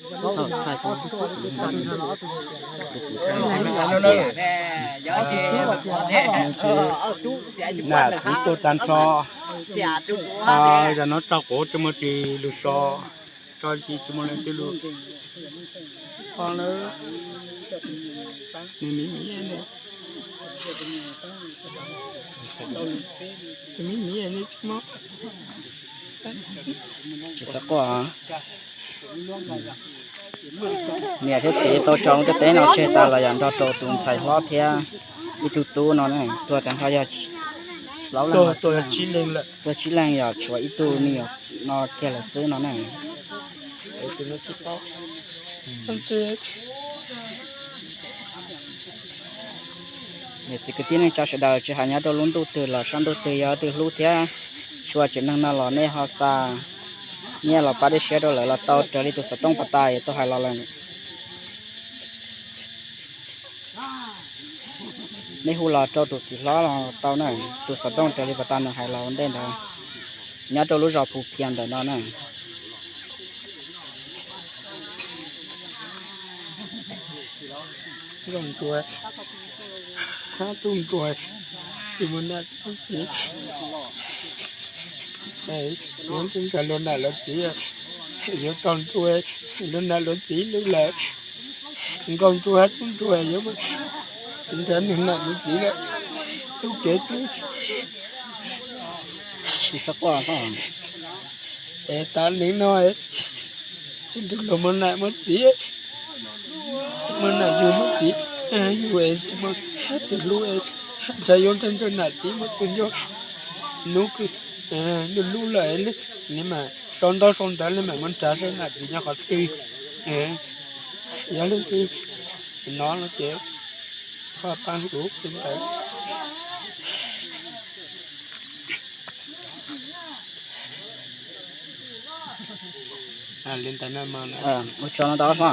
Nam kuv tuaj tag nrho, yog no tso quav tsis muaj ris lug so, tso ris tsis muaj leej twg lug. Nws miv miv, nws miv miv, nws tsis mob. Tsis xav quaj. Niam thiab txiv tau tso lub teb no tseg tas los yog nrog rau tus ntxhais hlob thiab ib tug tub no ne, tuag tag nrho yog plaub leeg, tuag tsib leeg, yog tshuav ib tug me nyuam no kiag lawm xwb no ne. Niam txiv kwv tij neej tsa sawv daws, tsis hais nyob rau lub ntuj twg los sab ntuj twg, yog leej twg hlub thiab tshua tsev neeg no los nej ho xa nyiaj los pab dej siab rau lawv los tau, raws li tus xov tooj pas tas tuaj hais los lawm. Nej hu los rau tus txiv hlob los tau na, tus xov tooj raws li pas tas nws hais los ua ntej ntawd, nyob rau lub zos Phu Phias ntawm no na. Nkauj Ntsuag, Tub Ntsuag, tsis muaj nam tsis muaj txiv, yuav tub ntsuag luag nam luag txiv, yuav tau ntsuag luag nam luag txiv lub lawm. Nkauj Ntsuag, Tub Ntsuag yuav nrhiav nws nam nws txiv lawm, txuj kev twg tsis xav quaj. Es tas neej no tsis nrug luag muaj nam muaj txiv, muaj nam yug muaj txiv yug es tsis muaj tus hlub, ntshe yuav nrhiav nrhiav nam txiv muaj tus nco. Hnub nws lub lawm, li mas sau ntaub sau ntawv li mas muab nrhiav seb nam txiv nyob qhov twg. Yog leej twg no no ces ho pab kuv li ntawd. Li ntawd no mas ua tsaug no tau hlo.